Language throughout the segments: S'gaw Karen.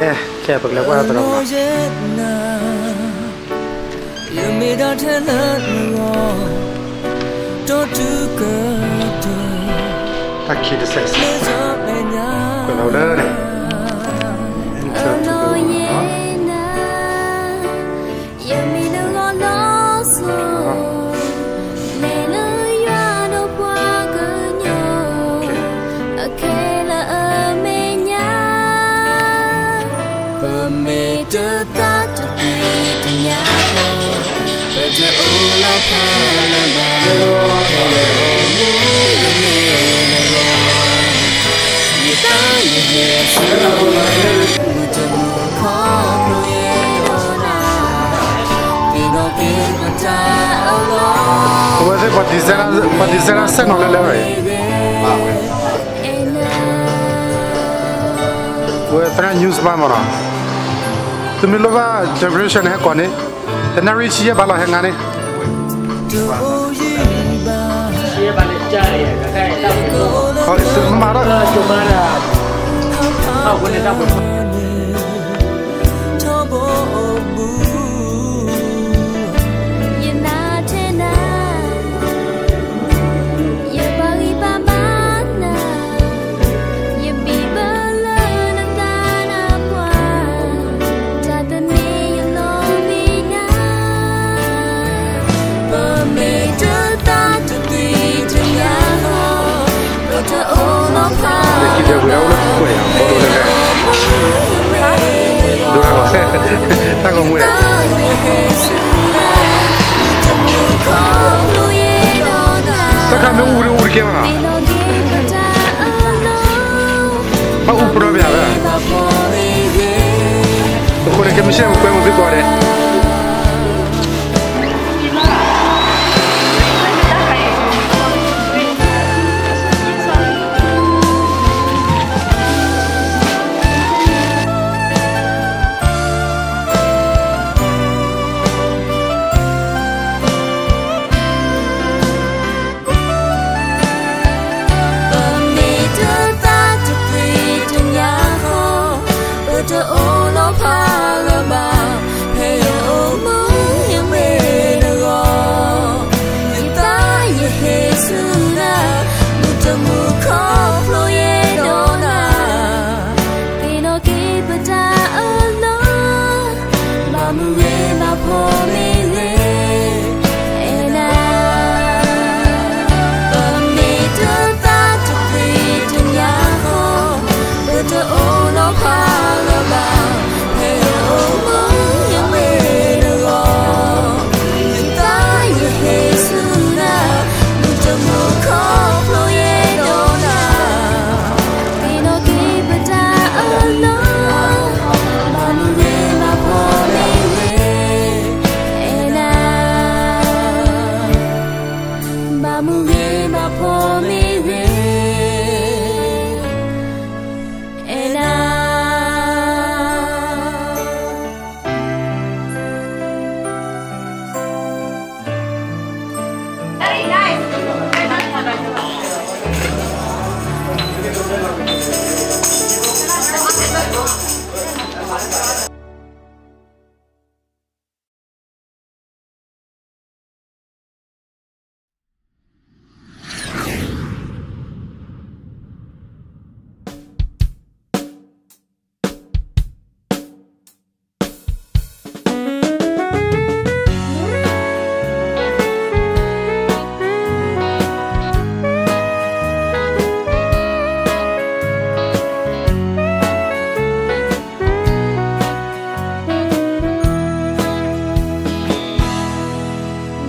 ကဲ ကဲ ပကလဲၤကွၢ်သရိာ်မး, ယမ့ၢ်ဒၣ်ထဲလၢနဂီၢ်, ဒီးတုၤကတၢၢ်, တၢ်ခံတစဲးစဲး, ကွဲးလီၤလၢန့ၣ်, အလီၤယဲၢ်နၤ, ယမ့ၢ်နဂီၢ်လီၤစိၤ, လဲၤလၢယွၤဒီးပှၤကညီ, အခဲလၢာ်အမဲာ်ညါ, ပမ့ၢ်တသးတသွံၣ်တညါဃီ, ပတအိၣ်လီၤဖးလၢၤဘၣ်, ဖဲယအိၣ်မူယမ့ၢ်နဂီၢ်, ယသးယဟဲဆူနၤ, မုၢ်တမုၢ်ခီဖျိယဲဒီးနၤ, သ့ၣ်နီၣ်က့ၤပတၢ်အလီၢ်, အဝဲသ့ၣ် ပှၤဒံးစဲဒၣ်စဲးနီၤလၢလၢအံၤ, အဝဲသရၣ် news မးမးနီၤ, သုမ့ၢ်လိၣ်ဘၣ် decoration န့ၣ် ဟဲကိးန့ၣ်, တနၣ်ရံၣ်ဆံယဲၢ်ဘးလီၤ ဟဲငါန့ၣ်, မၤထီၣ် ယနၢ်ထဲနၤ, ယပာ်ဂံၢ်ပာ်ဘါနၤ, ယဘံၣ်ဘၢလၢနသးနါပှၢ်, တၢ်သန့ၤယလီၤမံနၤ, ပမ့ၢ်တသးတသွံၣ်တညါဃီ, ပတအိၣ်လီၤဖးလၢၤဘၣ်, ဖဲယအိၣ်မူယမ့ၢ်နဂီၢ်, တၢ်ဂီၤမူ တၢ်ခါမ့ၢ်အူရ့အူတကဲဘၣ်နီၤ, ဘၣ်အူပဒီပယၤဝဲ, အဃိန့ၣ် ကဲမုၢ်ဆ့ၣ်မုၢ်ကွဲမုၢ်သ့ၣ်ကီးဒဲး ပမ့ၢ်တသးတသွံၣ်တညါဃီ, ပတအိၣ်လီၤဖးလၢၤဘၣ်, ဖဲယအိၣ်မူယမ့ၢ်နဂီၢ်, ယသးယဟဲဆူနၤ, မုၢ်တမုၢ်ခီဖျိယဲဒီးနၤ, သ့ၣ်နီၣ်က့ၤပတၢ်အလီၢ်, ဘၣ်မုၢ်ဂ့ၤဘၣ်ဖှီၣ်မ့ၢ်ဂ့ၤ, အဲၣ်နၤ, ပမ့ၢ်တသးတသွံၣ်တညါဃီ, ပတအိၣ်လီၤဖးလၢၤဘၣ်, ဖဲယအိၣ်မူယမ့ၢ်နဂီၢ်, ယသးယဟဲဆူနၤ, မုၢ်တမုၢ်ခီဖျိယဲဒီးနၤ, သ့ၣ်နီၣ်က့ၤပတၢ်အလီၢ်, ဘၣ်မုၢ်ဂ့ၤဘၣ်ဖှီၣ်မ့ၢ်ဂ့ၤ, အဲၣ်နၤ, ဘၣ်မုၢ်ဂ့ၤဘၣ်ဖှီၣ်မ့ၢ်ဂ့ၤ, အဲၣ်နၤ.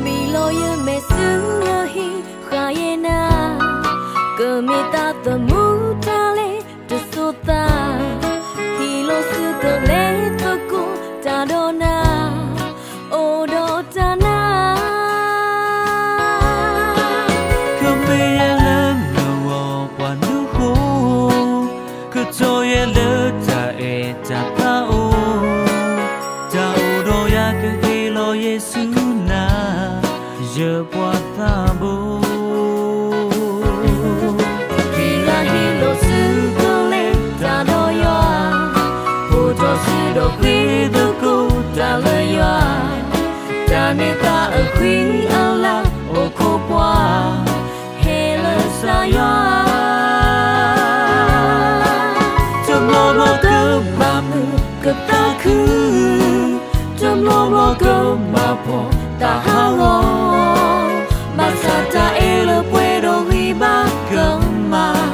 မံလီၤယမဲာ်ဆူနဟံၣ်ဃာ်ယဲနၤ, ကမ့ၢ်တၢ်သမူတၢ်လ့ၤတစိၤသး, ဟံးလိာ်စုကလဲၤသကိးတၢ်ဒီးနၤ, အိၣ်ဒီးတၢ်နၤ ကမ့ၢ်ယဲလၢနဂီၢ်ပှၤဒူဃိ, ကတီၢ်ယဲလၢတၢ်အဲၣ်တၢ်သးအိၣ်, တၢ်အိၣ်ဒီးယၤကဟ့ၣ်လီၤယ့ၣ်ၡူးနၤ, ယပှၤသးဘိ, ဟ့ၣ်ဂံၢ်ဟ့ၣ်ဘါစုကလဲၤတၢ်ဒီးယွၤ, ဖိဒီး တဘျီဘျီကဘၣ်ဖှီၣ်တၢ်ဟးဂီၤ, ဘၣ်ဆၣ်တၢ်အဲၣ်လၢပှဲၤဒီးဂံၢ်ဘါကမၤ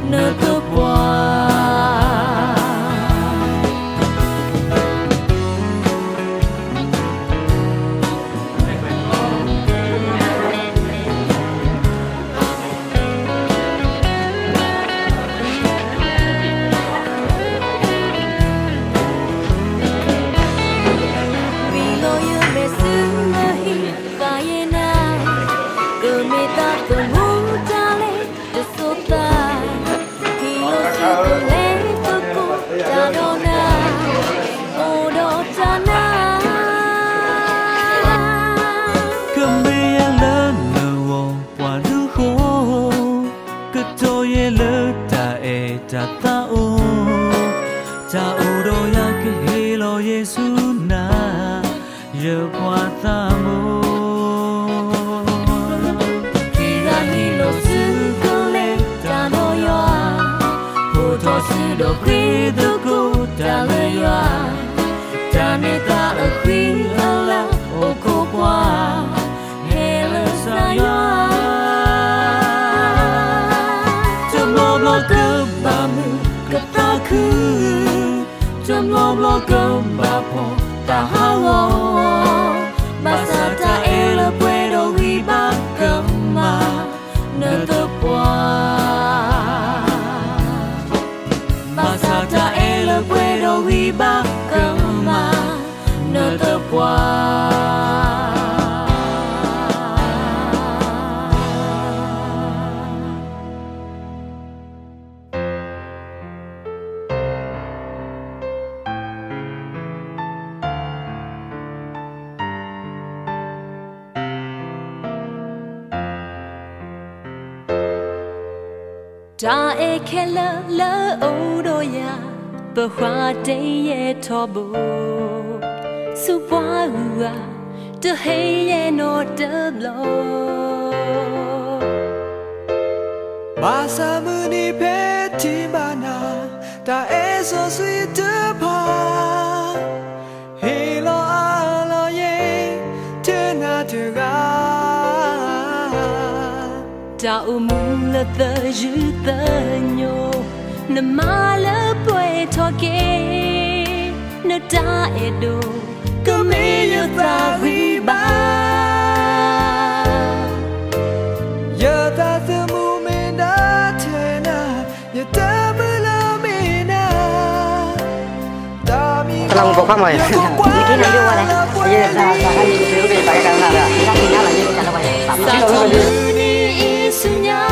နၢၤသပှၢ်. ဝံၤလီၤယမဲာ်ဆူနဟံၣ်သးယဲနၤ, ကမ့ၢ်တၢ်သမူတၢ်လၢတစိၤသး, ဟံၣ်လီၤဆူကလဲၤသကိးတၢ်ဒီးနၤ, အိၣ်ဒီးတၢ်နၤ ကမ့ၢ်ယၤလၢနဂီၢ်ပှၤဒုးဃိ, ကတီၢ်ယဲလၢတၢ်အဲၣ်တၢ်သးအိၣ်, တၢ်အိၣ်ဒီးယၤကဟ့ၣ်လီၤယဲဆူနၤ, ယပှၤသးဘိ. ခံဂၤဟံၣ်လီၤဆူကလဲၤတၢ်ဒီးယွၤ, အိၣ်ထီၣ်ဆူဒီးဃ့သကိးတၢ်လၢယွၤ, တၢ်န့ၢ်သါအဃံအလၤအိၣ်ခိးပှၤ ဟဲလၢကစၢ်ယွၤ. တဘျီဘျီကဘၣ်မုာ်ကသးခု, တဘျီဘျီကဘၣ်ဖှီၣ်တၢ်ဟးဂီၤ, ဘၣ်ဆၣ်တၢ်အဲၣ်လၢပှဲၤဒီးဂံၢ်ဘါကမၤနၢၤသပှၢ်. ဘၣ်ဆၣ်တၢ်အဲၣ်လၢပှဲၤဒီးဂံၢ်ဘါကမၤနၢၤသပှၢ်. တၢ်အဲၣ်ခဲလၢာ်လၢအအိၣ်ဒီးယၤ, ပဃၢ်တ့ၢ်ယဲထီဘိ, ဆူပှၤဂုၤဂၤ, တဟ့ၣ်ယဲနီတဘျီ. ဘၣ်ဆၣ်မုၢ်နံၤဖဲထံၣ်ဘၣ်နၤ, တၢ်အဲၣ်စီဆှံတဖၣ် ဟ့ၣ်လီၤအၢၣ်လီၤယဲ, ထဲနၤတဂၤ. တၢ်အိၣ်မူလၢသယုၢ်သညိ, နမၤလၢပှဲၤထီၣ်က့ၤ, နတၢ်အဲၣ်ဒိၣ်ကမ့ၢ်ယသးဂံၢ်ဘါ. ယသးသမူမ့ၢ်နၤထဲနၤ, ယတၢ်မုၢ်လၢမ့ၢ်နၤ, တၢ်မံၤ တလီၤမူပိာ်ခွါမီၤ, ယက့ၤနၤယိၣ်ဝဲလဲၣ်, ယသးသးဟဲယက့ၤက့ၤပာ်ကဲတၢ်ကနၣ်ဒီး ယသးက့ၤနၤလီၤယဲက့ၤတၢ်လၢပှၤယဲ, စးထီၣ်မုၢ်နံၤအံၤဆူညါ,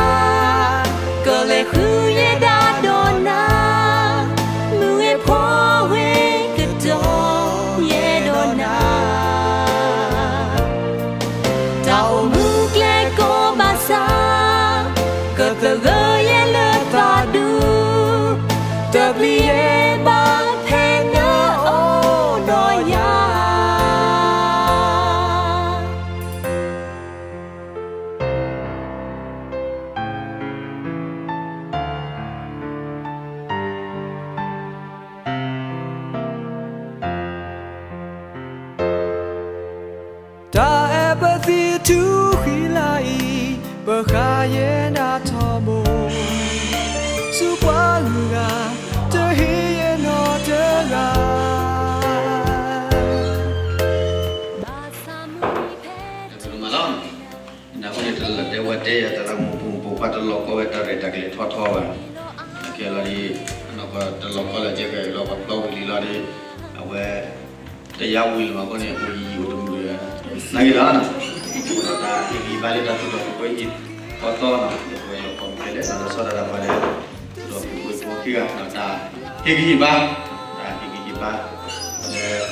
ကလဲၤဃုယဲဒၣ်ဒီးနၤ, မုၢ်ဂ့ၤဖီဂ့ၤကတီၤယဲဒီးနၤ. တၢ်အိၣ်မူကျဲကိးဘၣ်ဆၣ်, ကသဂၢၢ်ယဲလၢသးဒူ, တပျံၤယဲဘၣ်ဖဲနအိၣ်ဒီးယၤ. တၢ်အဲၣ်ပသံထူဃံလၤအံၤ, ပဃၢ်ယဲနၤထီဘိ, ဆူပှၤဂုၤဂၤ, တဟ့ၣ်ယဲနီတဂၤ. ဘၣ်ဆၣ်မုၢ်နံၤဖဲ တၢ်ကမၤလီၤ, နၢ်ဟူန့ၣ်တလၢတဲဝဲတဲယၤ သရၣ်မုၣ်ပိာ်မုၣ်ပိာ်ခွါတလီၤကီဝဲတၢ်ရဲၣ်တၢ်ကျဲၤထီထီဘၣ်, ကဲလီၤဒ်, တလီၤကီလၢကဲကဲလီၤ ပှၤပျီဝံၤလံလီၤဒီး, အဝဲ တယါဝံၤလီၤမးအဃိန့ၣ် အိၣ်ယံာ်ယံာ်အိၣ်တမုာ်ဒီး, နာ်က့ၤလီၤ, အိၣ်ဒီးတၢ်ဟ့ၣ်ဂံၢ်ဘါလၢတၢ်သူၣ်ထီၣ်ဖှီၣ်ဖိအံၤ, ခီသီနီၤ, ဒီးပဝဲယီၤကီၢ်မုၢ်ခဲလၢာ် လီၤဆီဒၣ်တၢ်ပှၤလၢ, ဒီးပဝဲဖိခံဂၤနီၤ တၢ်ဟ့ၣ်ဂံၢ်ဟ့ၣ်ဘါ, တၢ်ဟ့ၣ်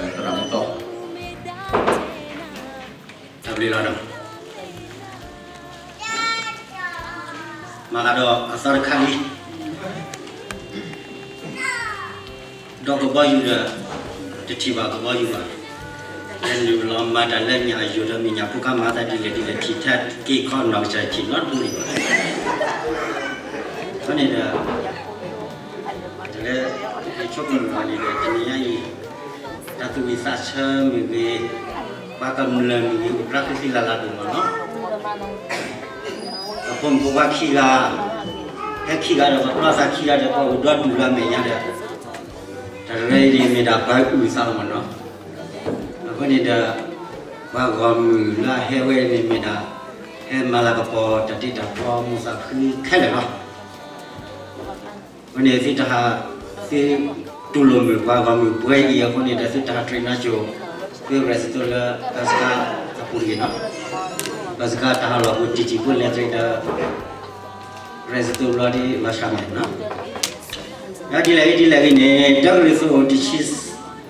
ဂံၢ်ဟ့ၣ်ဘါ, လၢ, သရၣ်မုၣ်တီ တၢ်ဘျုးလီၤဒီး, မၤသးဒီးအသီတခါလံ, ဒီးကဘီယူၤဒီး, တထံၣ်ဘၣ်ကဘီယူၤဘၣ်, လၢနုာ်လီၤမၤတၢ်လၢညၣ်ယိာ်ဒီးမ့ၢ်ညၣ်ဖိခါမၤသးဒ်လဲၣ်ဒ်လဲၣ်ထံၣ်ထဲက့ၤခီနီၢ်ကစၢ်ထံၣ်နီတမံၤဘၣ်, အဃိန့ၣ်ဒီး, လၢ, ယဆိကမိၣ်မၤန့ၣ်ဒီး တနံၤညါအံၤ တၢ်သူၣ်ဝံၣ်သးဆၢမ့ၢ်ဂ့ၤ, ပှၤကမျၢၢ်မ့ၢ်ဂ့ၤ အိၣ်ကျါဃံဃံလၤလၤဒိၣ်မးလီၤ. ပဖိမုၣ်ဖိခွါခံဂၤ, ဟဲခံဂၤဒီး ပှၤပျီသးခံဂၤဒီး ပှၤအိၣ်ဒီဒူၣ်လၢအမဲာ်ညါဒီး, တၢ်တဂၤအံၤန့ၣ်မ့ၢ်ဒၣ်ပှၤအုၣ်သးလီၤမးလီၤ. အဃိန့ၣ်ဒီး ပှၤဂီၢ်မုၢ်လၢအဟဲဝဲန့ၣ်မ့ၢ်ဒၣ် ဟဲမၤလၤကပီၤတၢ်တ့တၢ်ဖျီမိၢ်သးဖှံခဲလၢာ်လီၤ. အဃိန့ၣ် သုတဟး, သုတူၢ်လိာ်မုာ်ပှၤဂီၢ်မုၢ်ပှဲၤအံၤ အဃိန့ၣ်ဒီး သုတဟးတရံးနါစိၤ, သုရဲၣ်စသိလၢ ဘၣ်စကါအပူၤတဂ့ၤလီၤ. ဘၣ်စကါတၢ်ဟးလီၢ်ပူၤတံၢ်တံၢ်ဖိလဲၤတရံးဒီး ရဲၣ်စသိဘျီဒ်လီၤဆၣ်မဲာ်လီၤ. ဒ်လဲၣ်ဂ့ၤဒ်လဲၣ်ဂ့ၤန့ၣ် တၢကရံၣ်သူး, တၢကရံၣ်သူ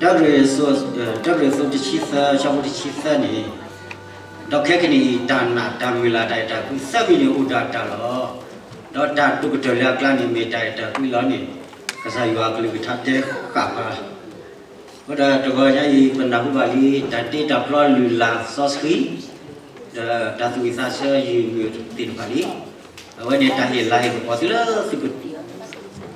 း, တၢကရံၣ်သူးတဆံသၢ ဆၢဖိတဆံသၢန့ၣ်, ဒီးခဲကနံၣ်အံၤ တၢ်နာ်တၢ်မုၢ်လၢ်တၢ်အဲၣ်တၢ်ကွံသၢမံၤန့ၣ်အိၣ်ဒၣ်တၢ်လီၤ. ဒီးတၢ်ဒိၣ်ကတၢၢ်လၢအကျါန့ၣ် မ့ၢ်တၢ်အဲၣ်တၢ်ကွံလီၤန့ၣ် ကစၢ်ယွၤအကလုၢ်ကထါတဲဃာ်ပှၤလီၤ. အဃိဒီးတဂီၤညါအံၤ ပနၢ်ဟူဘၣ်လံ တၢ်တ့တၢ်ဖျီလုၢ်လၢ်စီဆှံ ဒီးတၢ်သူၣ်ဝံၣ်သးဆၢယုၢ်မုာ်သ့ၣ်တဖၣ်လံ. အဝဲန့ၣ်တၢ်ဟ့ၣ်လၤဟ့ၣ်ကပီၤ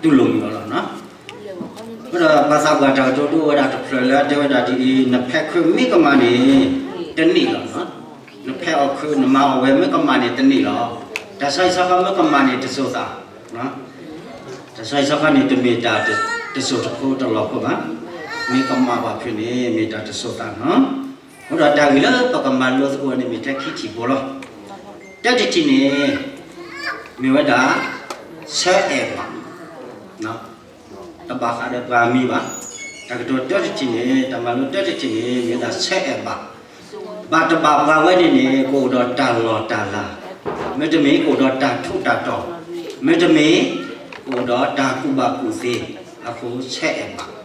သုလၢသုကတူၢ်လိာ်မုာ်အီၤလီၤ. အဃိဒီးပှၤသးပှၢ်တၢ်ကတိၤဒိဝဲဒၣ်တဖျၢၣ်လၢအတဲဝဲဒၣ်ဒ်အံၤ, နဖဲးခုးမ့ၢ်ကမၣ်န့ၣ် တန့ၢ်လီၤ. နဖဲးအီၣ်ခုး နမၤအီၣ်ဝဲမ့ၢ်ကမၣ်န့ၣ်တန့ၢ်လီၤ. တၢ်ဆီဟံၣ်ဆီဃီမ့ၢ်ကမၣ်န့ၣ်တစိၤသး တၢ်ဆီဟံၣ်ဆီဃီန့ၣ် တမ့ၢ်တၢ်တစိၤတဖိတလီၢ်ဖိဘၣ်. မ့ၢ်ကမၣ်ဘၣ်ဖုးန့ၣ် မ့ၢ်တၢ်တစိၤသးလီၤ. အဃိဒီးတၢ်ဂ့ၢ်လၢပကမၤလိသကိးန့ၣ် မ့ၢ်ထဲခံထံၣ်ဘိလီၤ. တၢတထံၣ်န့ၣ် မ့ၢ်ဝဲဒၣ် ဆၢအဲၣ်ဘၣ် တဘၣ်ဃးဒီးပှၤမံၤဘၣ်. တၢ်ကတိၤတၢတထံၣ်န့ၣ် တၢ်မၤလိတၢတထံၣ်န့ၣ် မ့ၢ်ဝဲဒၣ်ဆၢအဲၣ်ဘၣ်. ဘၣ်တဘၣ်ပှၤဝဲန့ၣ်န့ၣ် ကအိၣ်ဒီးတၢ်လီၢ်တၢ်လၤ, မ့တမ့ၢ်ကအိၣ်ဒီးတၢ်ထူးတၢ်တီၤ, မ့တမ့ၢ် ကအိၣ်ဒီးတၢ်ကူၣ်ဘၣ်ကူၣ်သ့, အဃိဆၢအဲၣ်ဘၣ်.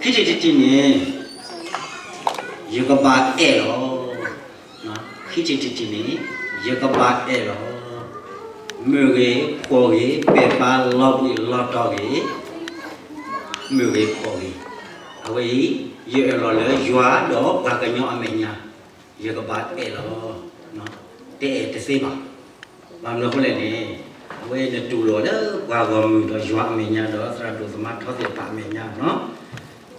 ခံထံၣ်တထံၣ်န့ၣ် ယကဘၣ်အဲၣ်လီၤ. ခံထံၣ်တထံၣ်န့ၣ် ယကဘၣ်အဲၣ်လီၤ. မုၢ်ဂ့ၤဖှီၣ်ဂ့ၤ ပဲာ်ပၤလီၤဘှံးလီၤတီၤဂ့ၤ, မုၢ်ဂ့ၤဖှီၣ်ဂ့ၤ, အဝဲအံၤ ယအၢၣ်လီၤလၢယွၤဒီးပှၤကညီအမဲာ်ညါ, ယကဘၣ်အဲၣ်လီၤ. တအဲၣ်တသ့ဘၣ်. ဘၣ်မနုၤအဃိလဲၣ်န့ၣ် အဝဲနတူၢ်လိာ်လၢပှၤဂီၢ်မုၢ်ဒီးယွၤအမဲာ်ညါဒီးသရၣ်ဒိၣ်သမါထီသ့ၣ်တဖၣ်အမဲာ်ညါလီၤ.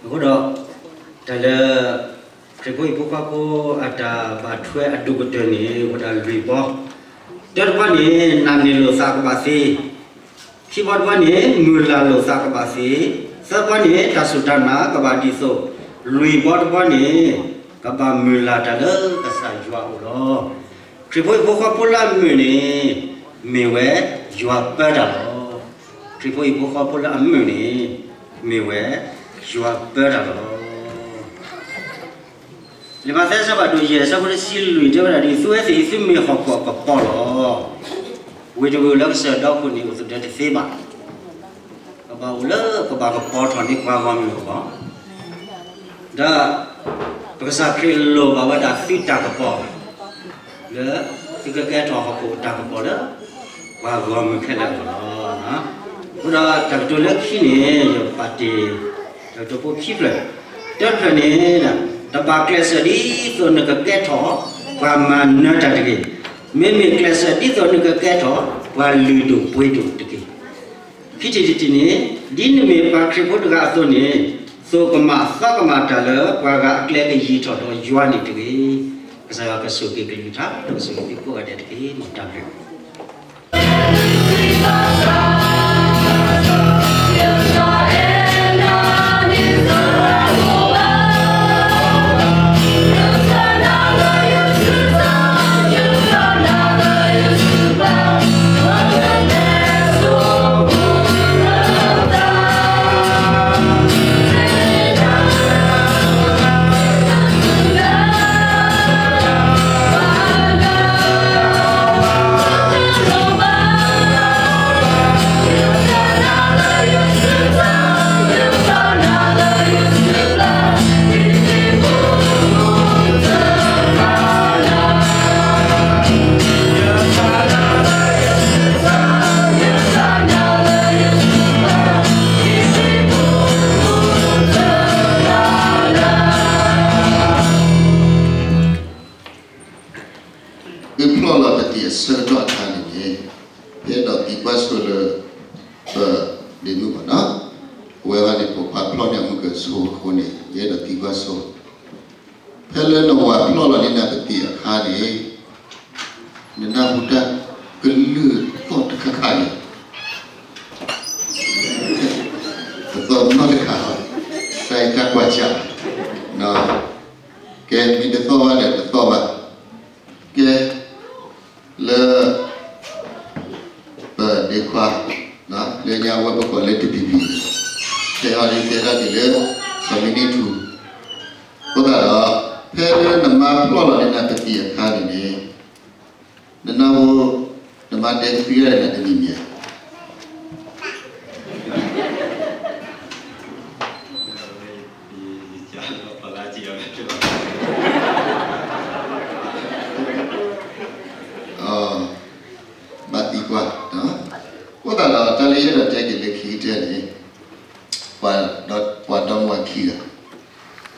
အဃိဒီး တၢ်လၢ ခရံာ်ဖိဟံၣ်ဖိဃီဖိအတၢ်ဘၣ်ထွဲအဒိၣ်ကတၢၢ်န့ၣ် အိၣ်ဝဲဒၣ်လွံၢ်ဘီ. တၢတဘီန့ၣ် နာ်န့ၢ်လိာ်သးကဘၣ်သ့. ခံဘီတဘီန့ၣ် မုၢ်လၢ်လိာ်သးကဘၣ်သ့. သၢဘီန့ၣ် တၢ်စူၢ်တၢ်နာ်ကဘၣ်ဒ်သိး. လွံၢ်ဘီတဘီန့ၣ် ကဘၣ်မုၢ်လၢ်တၢ်လၢကစၢ်ယွၤအအိၣ်လီၤ. ခရံာ်ဖိဟံၣ်ဖိဃီဖိလၢအမုာ်န့ၣ် မ့ၢ်ဝဲယွၤပၢတၢ်လီၤ. ခရံာ်ဖိဟံၣ်ဖိဃီဖိလၢအမုာ်န့ၣ် မ့ၢ်ဝဲယွၤပၢတၢ်လီၤ. လံာ်မးသဲအဆၢဖးဒိၣ်ယဲၢ် အဆၢဖိတဆံလွံၢ် တဲဝဲဒၣ်ဒ်အံၤ, သုဝဲသ့ၣ်အံၤ သုမ့ၢ်ဟီၣ်ခိၣ်အကပီၤလီၤ. ဝ့ၢ်တဝ့ၢ်လၢကစၢၢ်ဒီခိၣ်န့ၣ် အိၣ်သဒၢတသ့ဘၣ်. ကဘၣ်အိၣ်လၢကဘၣ်ကပီၤထီၣ်န့ၢ်ပှၤဂီၢ်မုၢ်အဂီၢ်, ဒီး ပကစၢ်ခရံာ်လိၣ်ဘၣ်ဝဲဒၣ်သုတၢ်ကပီၤ လၢသုကကဲထီၣ်ဟီၣ်ခိၣ်အတၢ်ကပီၤလၢ ပှၤဂီၢ်မုၢ်ခဲလၢာ်အဂီၢ်လီၤ. အဃိဒီးတၢ်ကတိၤလၢခံန့ၣ် ယပာ်တ့ၢ် တၢ်ကတိၤဖိခံဖျၢၣ်, တၢတဖျၢၣ်န့ၣ် တဘၣ်ကျဲးစၢးဒ်သိးနကကဲထီၣ် ပှၤမၤနၢၤတၢ်တဂ့ၤ, မ့မ့ၢ်ကျဲးစၢးဒ်သိးနကကဲထီၣ် ပှၤလုၢ်ဒိၣ်ပှ့ၤဒိၣ်တက့ၢ်. ခံထံၣ်တထံၣ်န့ၣ် ဒ်နမ့ၢ်ပှၤခရံာ်ဖိတဂၤအသိးန့ၣ် သိၣ်ကမၣ်သီကမၣ်တၢ်လၢပှၤဂၤအကျဲကယံၤထီၣ်ဒီးယွၤန့ၣ်တဂ့ၤ. ကစၢ်ယွၤကဆိၣ်ဂ့ၤကလုၢ်ကထါ ဒီးကဆိၣ်ဂ့ၤသုကိးဂၤဒဲးတက့ၢ်. မ်တၢ်ဘျုးဖျီလီၤတၢ်တံၢ်အဆၢကတီၢ်အခါန့ၣ်န့ၣ် ယအဲၣ်ဒိးသံကွၢ်ဆိလၢ ပဒ့မုၣ်ဘၣ်နီၤ, အဝဲဘၣ်န့ၣ် ပိာ်ခွါဖျီန့ၢ်အမုၢ်ကၢၤဆိအဃိန့ၣ် ယအဲၣ်ဒိး ဖဲလၢနဝၤဖျီၣ်လီၤန့ၢ်နၤပသံးအခါန့ၣ်, နနၢ်ဟူတၢ်ကလုၢ်သီၣ်တခါခါန့ၣ်, တသီၣ်နီတခါ, တၢ်အံၤတၢ်ကွၢ်ဆၣ်, ကဲ မ့ၢ်တသီၣ်ဘၣ်ဒီးတသီၣ်ဘၣ်, ကဲ လၢ ပဒ့ခွါ, လၢညါဝဲပကိးလၢတပံၤပံၤ, တဲဟီဒ်တဲတၢ်ဒ်လၢ စီၤမံန့ၢ်ထူ, အဃိသတးဒီး ဖဲလၢနမါဖျီၣ်လီၤန့ၢ်နၤပသံးအခါန့ၣ်န့ၣ်, နနၢ်ဟူ နမါတဲကသွံတၢ်ဒီးနၤတမံၤမံၤဧါ. ဘၣ်သံကွၢ်, အဃိသတးဒီး တၢ်လၢယအဲၣ်ဒိးတဲက့ၤလၢခံကတၢၢ်န့ၣ်, ပှၤဒီမါဝၤခံဂၤ,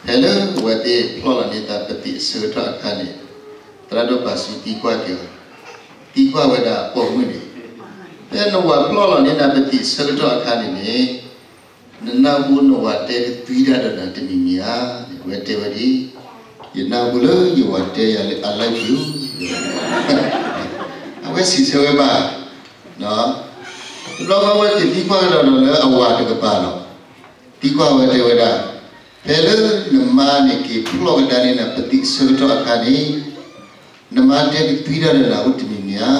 ဖဲလၢအဝဲသ့ၣ်ဖျီၣ်လီၤန့ၢ်သးပသံးအဆၢကတီၢ်အခါန့ၣ်, သရၣ်ဒိၣ်ပာ်စုသံကွၢ်က့ၤအီၤ, သံကွၢ်ဝဲဒၣ်ပိာ်မုၣ်န့ၣ်, ဖဲနဝၤဖျီၣ်လီၤန့ၢ်နၤပသံးအဆၢကတီၢ်အခါန့ၣ်န့ၣ်, နနၢ်ဟူနဝၤတဲကသွံတၢ်ဒီးနၤတမံၤမံၤဧါ. အဝဲတဲဝဲဒ်အံၤ, ယနၢ်ဟူလၢယဝၤတဲယၤလၢ I love you. အဝဲစံးဆၢဝဲဘၣ်, တဘျီဃီဝဲက့ၤသံကွၢ်ကဒီးဒီးလၢအဝၤတကပၤလီၤ. သံကွၢ်ဝဲတဲဝဲဒၣ်, ဖဲလၢနမါန့ၣ်က့ၤဖျီၣ်ကဒါန့ၢ်နၤပသံးအဆၢကတီၢ်အခါန့ၣ်, နမါတဲကသွံတၢ်ဒီးနၤအိၣ်တမံၤမံၤဧါ.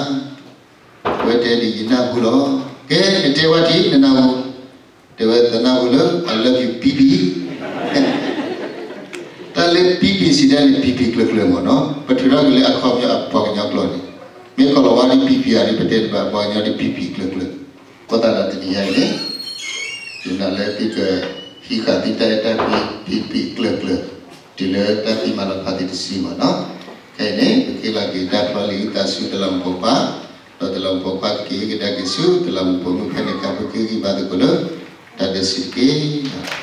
အဝဲတဲဒ်အံၤ, ယနၢ်ဟူလီၤ. ကဲ နတဲဝဲဒ်အံၤ နနၢ်ဟူ, တဲဝဲသနၢ်ဟူလၢ I love you ပံပံၤ. တၢ်လၢပံပံၤစံးဒၣ်န့ၣ် ပံပံၤကျၢၤကျၢၤမ့ၢ်နီၤ, ပထုးထီၣ်က့ၤလၢအခီပညီအပှၤကညီကျိာ်န့ၣ်, မ့ၢ်ကီၢ်လီၤဝါဒ်ပံပံၤဧါဒ်ပတဲတဘၣ် ပှၤကညီဒ်ပံပံၤကျၢၤကျၢၤ, အဃိသတးဒီးတနံၤညါအံၤန့ၣ်, ယနာ်လၢသုကဟံးဃာ်သုတၢ်အဲၣ်တၢ်ကွံ ပံပံၤကျၢၤကျၢၤ, တုၤလၢတၢ်သံမၤလီၤဖးသ့တစုမ့ၢ်နီၤ. ခဲအံၤန့ၣ် ပကဟ့ၣ်လီၤက့ၤတၢ်ဖျီလံာ်အုၣ်သးဆူတလးမူးပိာ်ခွါ, ဒီးတလးမူးပိာ်ခွါကက့ၤဟ့ၣ်ကဒါက့ၤဆူတလးမူးပိာ်မုၣ်ဖဲန့ၣ်အခါ ပကဂံၢ်ဘါသကိးလၢ တၢ်ဒဲးစံးတက့ၢ်.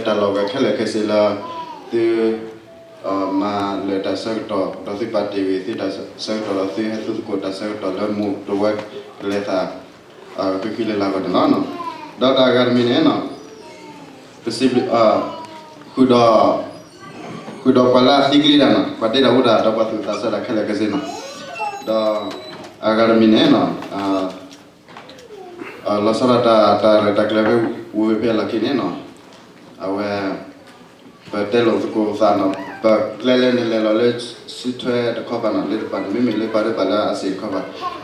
တၢ်လီၢ်ဝဲခဲလၢာ်ခဲဆ့လၢ သု မၤလၢာ်တၢ်ဆၢကတီၢ် ဒီးသုပာ်တ့ၢ်ဂ့ၤသုတၢ်ဆၢကတီၢ် ဒီးသုဟဲသုသကိးတၢ်ဆၢကတီၢ်လၢမိၢ်တဝဲကလဲၤသး ဃုခံလၢ်လၢ်ဂီၢ်န့ၣ်လီၤ. ဒီးတၢ်အဂၤတမံၤန့ၣ် ပစံးဘျုး ဃုာ်ဒီး ဃုာ်ဒီးပှၤလၢအသံကျ့ဒၣ်န့ၣ် ပှၤတ့တၢ်အိၣ်တၢ်ဒီးပှၤသူၣ်ဝံၣ်သးဆၢတၢ်ခဲလၢာ်ခဲဆ့န့ၣ်, ဒီးအဂၤတမံၤန့ၣ် လီၤဆီဒၣ်တၢ် တၢ်ရဲၣ်တၢ်ကျဲၤဝဲဝံၤဝဲဖဲအလီၢ်ခံန့ၣ် အဝဲ ပတဲလိာ်သကိးသးန့ၣ် ပကျဲလဲၣ်န့ၣ်လဲၤလီၤလၢစုထွဲတခီပၤန့ၣ် လၢတပၤန့ၣ် မ့မ့ၢ်လၢပှၤဒၢပှၤလၢအစ့ၣ်တခီပၤ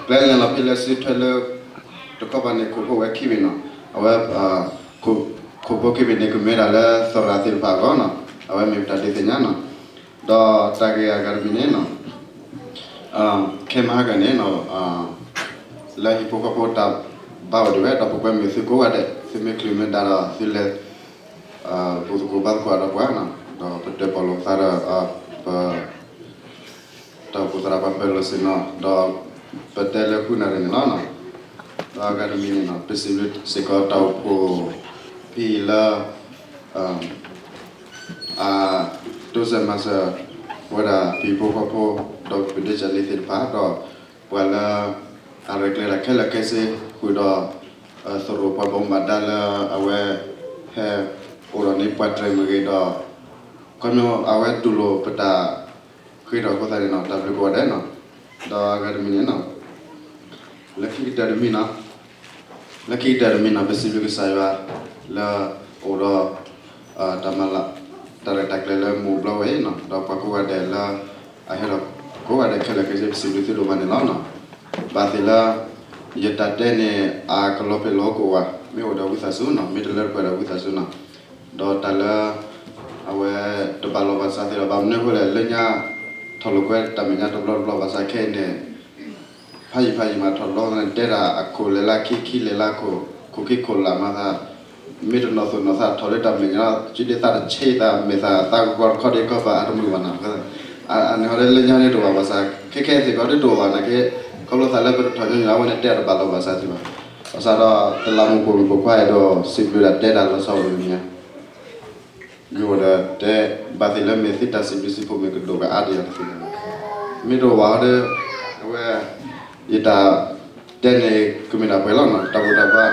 ကျဲလဲၣ်လီၤဖဲလၢစုထွဲလၢ တခီပၤန့ၣ် ခိၣ်ဖိဝဲခံဘ့ၣ်န့ၣ် အဝဲ ခိၣ်ဖိခံဘ့ၣ်န့ၣ် ကမ့ၢ်ဒၣ်လၢသရၣ်သ့ၣ်တဖၣ်အဂီၢ်န့ၣ် အဝဲမ့ၢ်ပတၢ်ဒုးသ့ၣ်ညါန့ၣ်, ဒီးတၢ်ဂ့ၢ်အဂၤတမံၤန့ၣ် ခဲမဟါကန့ၣ် လၢဟံၣ်ဖိဃီဖိတၢ်ဘါအိၣ်ဒံးဝဲ ဒီးပကွဲမုာ်သုကိးဂၤဒဲး သုမ့ၢ်ချုးမ့ၢ်ဒါဒီးသုလဲၤ ပူၤသကိးဘါသကိးဒီးပှၤန့ၣ် ဒီးပတၢၣ်ပီၣ်လိာ်သးဒီး ပ တၢ်အိၣ်ဖှိၣ်သရၣ်ပှၤပၢၤလိာ်စ့ၢ်န့ၣ် ဒီးပတဲလၢဃုနၣ်ရံၣ်န့ၣ်လီၤ. ဒီးအဂၤတမံၤန့ၣ် ပစံးဘျုးစ့ၢ်ကီးတၢ်အိၣ်ဖှိၣ်ဖဲအံၤလၢ အတိစၢၤမၤစၢၤဝဲဒၣ် ပဟံၣ်ဖိဃီဖိ ဒီးပဒ့ကလံၤသ့ၣ်တဖၣ် ဒီးပှၤလၢ အရဲၣ်ကျဲၤတၢ်ခဲလၢာ်ခဲဆ့ ဃုာ်ဒီး သရိာ်ပှၤဘၣ်မူဘၣ်ဒါလၢအဝဲ ဟဲအိၣ်ဒီးန့ၢ်ပှၤတြဲၤမ့ၢ်ဂ့ၤဒီး ခီဖျိအဝဲတူၢ်လိာ်ပတၢ်ဃ့ထီၣ်အဃိသတးန့ၣ် တၢ်ဘျုးကိးဂၤဒဲးန့ၣ်, ဒီးအဂၤတမံၤန့ၣ် လၢခံကတၢၢ်တမံၤန့ၣ် လၢခံကတၢၢ်တမံၤန့ၣ် ပစံးဘျုးကစၢ်ယွၤလၢ အိၣ်ဒီး တၢ်မၤလၢ် တၢ်ရဲၣ်တၢ်ကျဲၤလၢမိၢ်ဘျီဝဲအံၤန့ၣ် ဒီးပှၤကိးဂၤဒဲးလၢ အဟဲဒီးကိးဂၤဒဲးခဲလၢာ်ခဲဆ့ ပစံးဘျုးသုဒိၣ်မးန့ၣ်လီၤ. ဘၣ်သ့ၣ်လၢ ယတၢ်တဲန့ၣ် အကလီၤပျံၤလီၤကိၣ်ဝဲ မ့ၢ်အိၣ်ဒီးဝံသးစူၤန့ၣ် မ့ၢ်တလၢတပှဲၤဒီးဝံသးစူၤန့ၣ် ဒီးတၢ်လၢ အဝဲ တဘၣ်လီၢ်ဘၣ်စးသ့လီၤ. ဘၣ်မနုၤအဃိလဲၣ် လၢညါ ထီၣ်လိာ်ကွဲတၢ်မဲာ်ညါတဘျီတဘျီဘၣ်ဆၣ်ခဲအံၤန့ၣ် ဖးယံာ်ဖးယံာ်မးထီၣ်တဘျီန့ၣ် တဲဒၣ်အခိၣ်လဲၤလၢခံ ခံလဲၤလၢခိၣ် ခိၣ်ခံခိၣ်လာ်မးသး မ့ၢ်တနီၣ်သိၣ်နီၣ်သးထီၣ်လၢတၢ်မဲာ်ညါ စုဒ့သးတဆံးသးမဲာ်သးသးကကီတခီဒ့ကီဘၣ်အတမုာ်ဘၣ်နီၤ အန့ၣ်ဟီဒ်လၢညါန့ၣ်တအိၣ်ဘၣ်ဘၣ်ဆၣ် ခဲခဲသ့ၣ်ကီဒ်တအိၣ်ဘၣ်နာ်က့ ခီဖျိသးလၢပတထီၣ်ညီညီအဝဲန့ၣ်တဲတဘၣ်လီၢ်ဘၣ်စးသ့ဘၣ်. ဘၣ်ဆၣ်ဒီးတလးမူးပိာ်မုၣ်ပိာ်ခွါအဲၣ်ဒိးစံးဘျုးဒၣ်တဲတၢ်လီၤဆီအိၣ်လၢညါ မ့ၢ်အိၣ်ဒီးတဲ ဘၣ်သ့ၣ်လၢမ့ၢ်သုတၢ်စံးဘျုးစံးဖှိၣ်မ့ၢ်ကဒိၣ်ကအါဒံးအီၤတသ့လၢၤဘၣ်. မ့ၢ်တအိၣ်ဘၣ်ဟီဒီး အဝဲ ယတၢ်တဲန့ၣ် ကမ့ၢ်ဒၣ်ပှဲၤလီၤနီၤ တၢ်ဘူၣ်တၢ်ဘါ ဝံ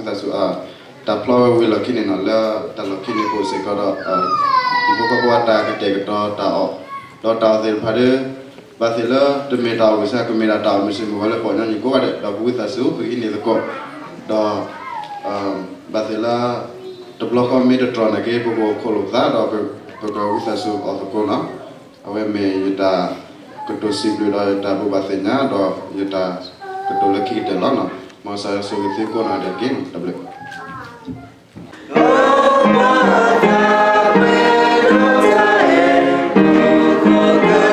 သးစူၤ တၢ်ဖျီဝဲဝံၤလီၢ်ခံန့ၣ်နီၤ လၢတၢ်လီၢ်ခံန့ၣ်ပအိၣ်စ့ၢ်ကီးဒီး ဟံၣ်ဖိဃီဖိအတၢ်ကတဲာ်ကတီၤတၢ်အီၣ် ဒီးတၢ်အီၣ်သ့ၣ်တဖၣ်ဒီး ဘၣ်သ့ၣ်လၢတမ့ၢ်တၢ်အီၣ်ဂံၢ်စၢ် ကမ့ၢ်ဒၣ်တၢ်အီၣ်မုၢ်ဆ့ၣ်မုၢ်ဂီၤလၢပှၤကညီနံၣ်ကိးဂၤဒဲး ဒီးပဝံသးစူၤ ပဟံးန့ၢ်သကိး ဒီး ဘၣ်သ့ၣ်လၢ တဘျီဃီမ့ၢ်တတြီၢ်နာ်က့ ပကအိၣ်ခိးလိာ်ပသးဒီး ပကဝံသးစူၤအီၣ်သကိးနီၤ အဝဲမ့ၢ်ယတၢ်ကတိၤစံးဘျုးဒီးယတၢ်ဘိးဘၣ်သ့ၣ်ညါဒီး ယတၢ်ကတိၤလၢခံကတၢၢ်လီၤနီၤ. မ်ကစၢ်ယွၤဆိၣ်ဂ့ၤသုကိးနီၢ်ဒဲးတက့ၢ်နီၤ တၢ်ဘျုးဒီးခဲကနံၣ်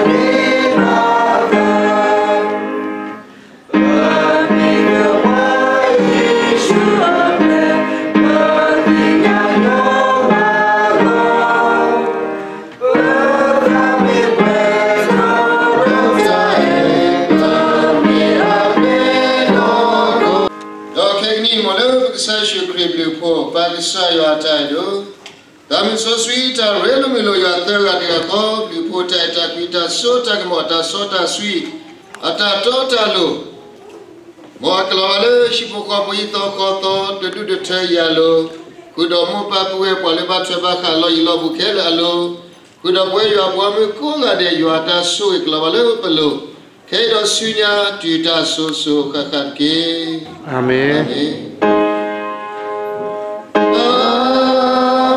အံၤ မ်လၢပကစၢ်ယ့ၣ်ၡူးခရံာ်ဘျုးဖှိၣ် ပၢ်ကစၢ်ယွၤအတၢ်အဲၣ်ဒိၣ် တၢ်မုၢ်စီဆှံ တၢ်ရ့လိာ်မုာ်လိာ်ယွၤသၢဂၤတဂၤဃီ ဘျုးဖှိၣ်တၢ်အဲၣ်တၢ်ကွံ တၢ်စိတၢ်ကမီၤ တၢ်စီတၢ်ဆှံ အတၢ်တီတၢ်လိၤ မ်အကလီၤဘၣ်လၢဟံၣ်ဖိဃီဖိအံၤသီဃီသီ တဒူၣ်တထၢယၤလိၤ ဃုာ်ဒီးမိၢ်ပၢ်ပုၢ်ဝဲၢ်ပှၤလၢဘၣ်ထွဲဘၣ်ဃးလီၤယံၤလီၤဘူးခဲလၢာ်အလိၤ ဃုာ်ဒီးပဝဲယွၤဘီမုၢ်ကိးဂၤဒဲး ယွၤတၢ်ဆိၣ်ဂ့ၤကလီၤဘၣ်လၢပလိၤ ခဲအံၤဒီးဆူညါတုၤတၢ်စိၤစိၤဃၣ်ဃၣ်တက့ၢ်. အၤမ့ၣ်. အၤမ့ၣ်. အၤ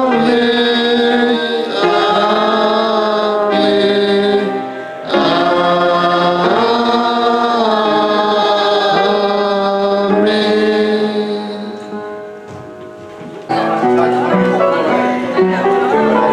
မ့ၣ်. အၤမ့ၣ်.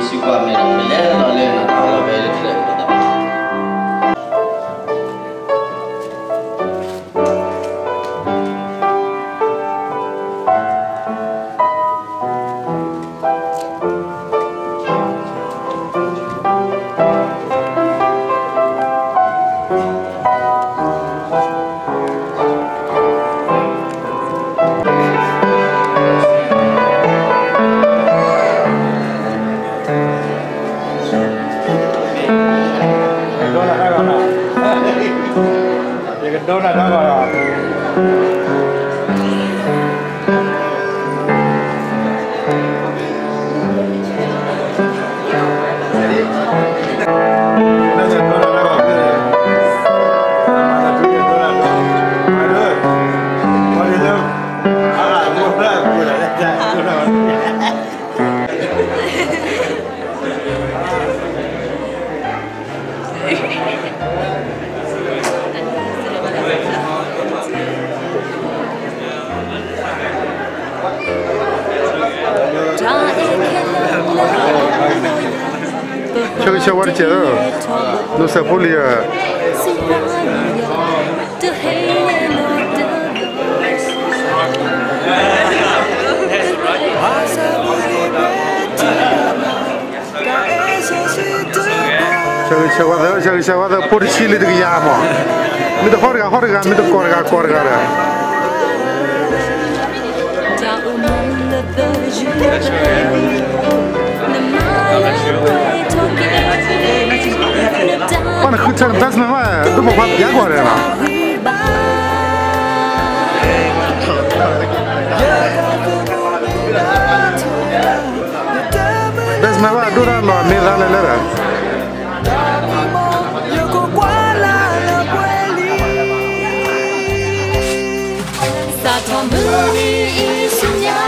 စံးကွၢ်မ့ၢ်ဒီး ပလဲၤလီၤလၢနတၢ်လီၢ်ဖဲလၢချၢၣ် ယကဒိနၤတၢ်ဂီၤလီၤ. ဆၢဂ့ၤဆၢဝါတကဲး, ဒိးစဲးဖိလံဧၢ. ဆၢဂ့ၤဆၢဝါသၢ, ဆၢဂ့ၤဆၢဝါသၢ, ဖိတဆံလံတကယၤမး, မ့ၢ်တဟီၣ်တဂၤဟီၣ်တဂၤ, မ့ၢ်တကိးတဂၤကိးတဂၤဒီး ပှၤနဃုထၢနဘၣ်မ့ၢ်ဘၣ်, ဒိၣ်ပိာ်ခွါပျါကွၢ်ဒီးနီၤ. ဘၣ်မ့ၢ်ဘၣ်ဒိၣ်တၢ်လီၤမ့ၢ်သးလဲၣ်လဲၣ်ဒီး စးထီၣ်မုၢ်နံၤအံၤဆူညါ,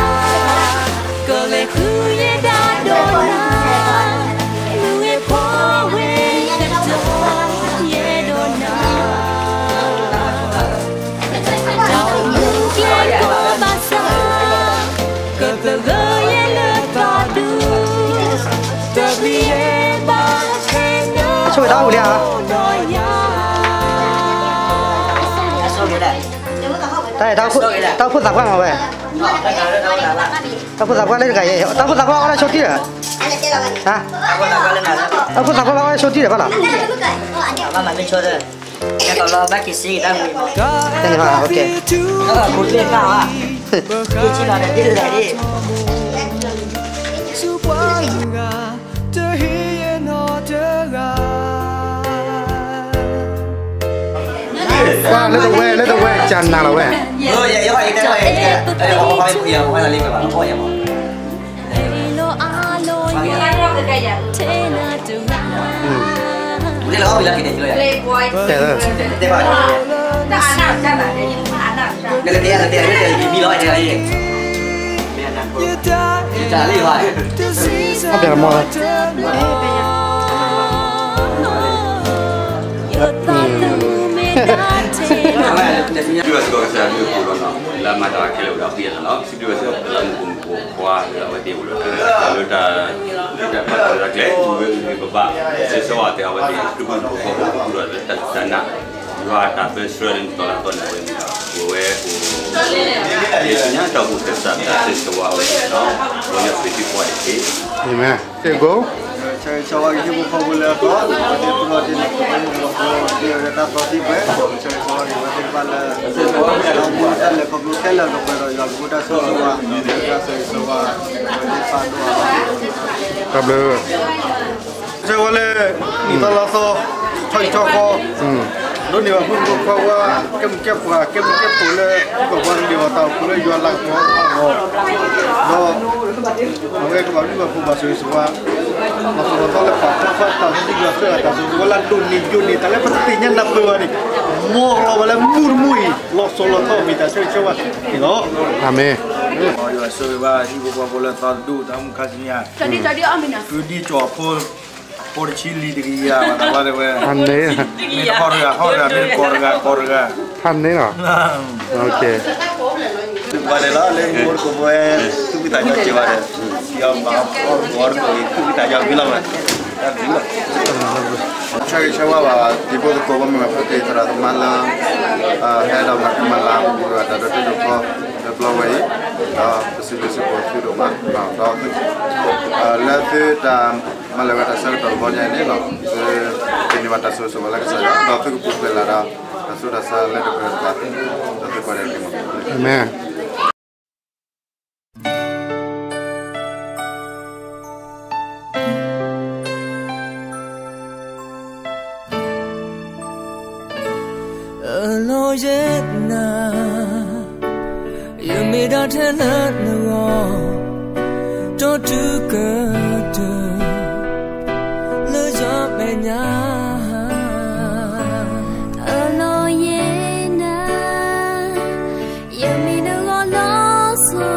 ကလဲၤဃုယဲၢ်ဒၣ်ဒိၣ်နၤ, မုၢ်ဂ့ၤဖီဝဲတတီၤ, ယဲၢ်ဒိၣ်နၤ, တၢ်အိၣ်မူကျဲကီဘၣ်ဆၣ်, ကသဂၢၢ်ယဲၢ်လၢသးဒူ, တဘျံးယဲၢ်ဘၣ်ခဲနီၤ, ဆိၣ်ဂ့ၤတၢ်အိၣ်လံဧါ. တၢ်, တၢ်အိၣ်ဖှိၣ်သးပှၢ်မ့ၢ်ဝဲ, တၢ်အိၣ်ဖှိၣ်သးပှၢ်လၢတဂၤယဲ, တၢ်အိၣ်ဖှိၣ်သးပှၢ်လၢအီၣ်လၢဆိတံၢ်ဒီး, တၢ်အိၣ်ဖှိၣ်သးပှၢ်လၢအီၣ်လၢဆိတံၢ်ဒီးဘၣ်လီၤ. ပှၤလၢတဝဲ လၢတဝဲ ကနၤလီၤဝဲ. တဲလီၤ. အပျဲၢ်မီၢ် လၢမၤတၢ်ခဲလၢာ် ဝဲဒၣ်ပှဲၤလီၤနီၤ, လၢမၤတၢ်ခဲလၢာ် ဝဲဒၣ်ပှဲၤလီၤနီၤ, စံးဘျုးဝဲစ့ၢ်ကီး လၢမုၢ်မုၢ်ဖိခွါ လၢအဝဲသ့ၣ်အိၣ်လၢ လၢတၢ်ပာ်တၢ်ကျဲ ဝဲဂ့ၤဂ့ၤဘၣ်ဘၣ် စ့ၢ်ကီးတဲအဝဲသ့ၣ် တၢ်ပူၤတၢ်ဖီၣ်တၢ်ကူၣ်တၢ်သးနး ယွၤအတၢ်ပၢဆှၢလၢနတီၤလၢအသီန့ၣ် အဝဲမ့ၢ်ဝဲအိၣ် လၢညါတၢ်အိၣ်ဖှိၣ်ကစၢ်တၢ်စ့ၢ်ကီးဝဲနီၤ, ဝဲလၢပှဲၤထံပှဲၤတက့ၢ်. Amen. Okay, go. ဆၢဂ့ၤဆၢဝါက့ၤဟံၣ်ဖိဃီဖိလၢအသီ, ပသ့ၣ်ပနီၣ်တ့ၢ်န့ၣ် ပဝဲဟံၣ်ဖိဃီဖိသ့ၣ်ဝဲတၢ်သီသံၣ်ပှဲၤ, ဆၢဂ့ၤဆၢဝါက့ၤဝဲသ့ၣ်တဖၣ်လၢ တၢ်အိၣ်မူတၢ်လဲၤခီဖျိခဲလၢာ် ကပှဲၤဒီးယွၤကမူတၢ်ဆိၣ်ဂ့ၤဝါ, တၢ်ဆၢဂ့ၤဆၢဝါ တၢ်ဘျုး ဆၢဝဲလၢ နံၣ်သီလါသီ ထီၣ်အံၤထီၣ်ဃီ, ဒိးန့ၢ်ဘၣ်မုၣ်ဖိခွါဝါ ကဲမုၢ်ကဲပှၤ ကဲမုၢ်ကဲဖိးလၢ ဟံၣ်ဖိဃီဖိန့ၣ် ဘၣ်တၢ်အိၣ်ဖှိၣ်လၢယွၤလၤကပီၤအဂီၢ်, ဒီး အဝဲကဘၣ်မုၢ်ဘၣ်ဖိးဘၣ်ဆိၣ်ဂ့ၤဆိၣ်ဝါ, လီၤစိၤလီၤထီလၢပှၤဖျါဖျါတၢ်သံယွၤသၢဂၤတၢ်ဆိၣ်ဂ့ၤဆိၣ်ဝါလၢဒိးန့ၢ်ယိာ်န့ၢ်တၢ်လၢပသ့ၣ်ညါနၢ်ပၢၢ်ဘၣ်န့ၣ်, မ်လီၤဘၣ်လၢမုၢ်တမုၢ်အံၤ လီၤစိၤလီၤထီမ့ၢ်တၢ်ဆၢဂ့ၤဆၢဝါန့ၣ်လီၤ. အၤမ့ၣ်. ယွၤဆိၣ်ဂ့ၤဘၣ်ဟံၣ်ဖိဃီဖိလၢသီတဒူၣ် တၢ်မုၢ်ခါဆူညါ, ကုဒံကၠီၤဖိ ဖိတဆံလံတကယၤဘၣ်တၢ်ဘၣ်တဲဝဲ, မ့ၢ်တဟီၣ်တဂၤဟီၣ်တဂၤ မ့ၢ်တကိးတဂၤကိးတဂၤ, ဖးန့ၣ်လီၤ. ဘၣ်န့ၣ်လီၤ လၢဟံၣ်ဖိတကိးဝဲ သးညီကဲဘၣ်ဒီး, ယီၤဘၣ်အီၣ်တကိးအံၤ သူၣ်ကသးယီၤဝံၤလီၤမး, ဆၢဂ့ၤဆၢဝါဘၣ် တံၤဖိသကိးဖိမုၣ်ဖိသ့ၣ်သရၣ်သမါလၢ ဟဲဒီးမၤကမၤလၤပူၤဒီးတၢ်ဒိးတ့ဒိးဖျီ လၢပျီဝဲအံၤ, ဒီးပစံးဘျုးစံးဖှိၣ်သုဒိၣ်မး, ဒီး လၢသုတၢ်မၤလၢာ်ဝဲတၢ်ဆၢကတီၢ်တဘျီညါအံၤန့ၣ်လီၤ, သုကန့ၢ်ဘၣ်တၢ်ဆိၣ်ဂ့ၤဆိၣ်ဝါလၢကစၢ်ယွၤ, ဒီးသုကပူၤဖျဲးလၢ်ဒီး တၢ်ဆူးတၢ်ဆါလၢတကြၢးတဘၣ်, ဒီးသုပှၤဒဲးန့ၣ်, အၤမ့ၣ်. အလီၢ်ယဲနၤ, ယမ့ၢ်ဒၣ်ထဲလၢနဂီၢ်, ဒီးတုၤကတၢၢ် လၢယမဲာ်ညါ, အလီၢ်ယဲနၤ, ယမ့ၢ်နဂီၢ်လီၤဆီ,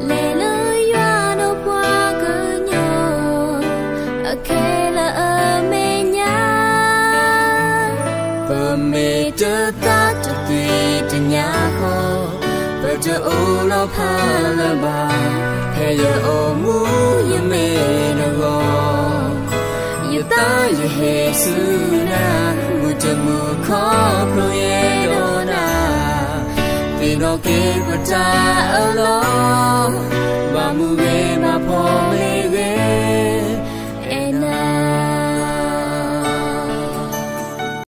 လဲၤလၢယွၤဒီးပှၤကညီ, အခဲလၢာ်အမဲာ်ညါ, ပမ့ၢ်တသးတသ့တညါဃီ, ပတအိၣ်လီၤဖးလၢၤဘၣ်, ဖဲယအိၣ်မူယမ့ၢ်နဂီၢ် ယသးယဟ့ၣ်ဆူနၤ, မုၢ်တမုၢ်ခီဖျိယဲဒီးနၤ, သ့ၣ်နီၣ်က့ၤပတၢ်အၢၣ်လီၤ.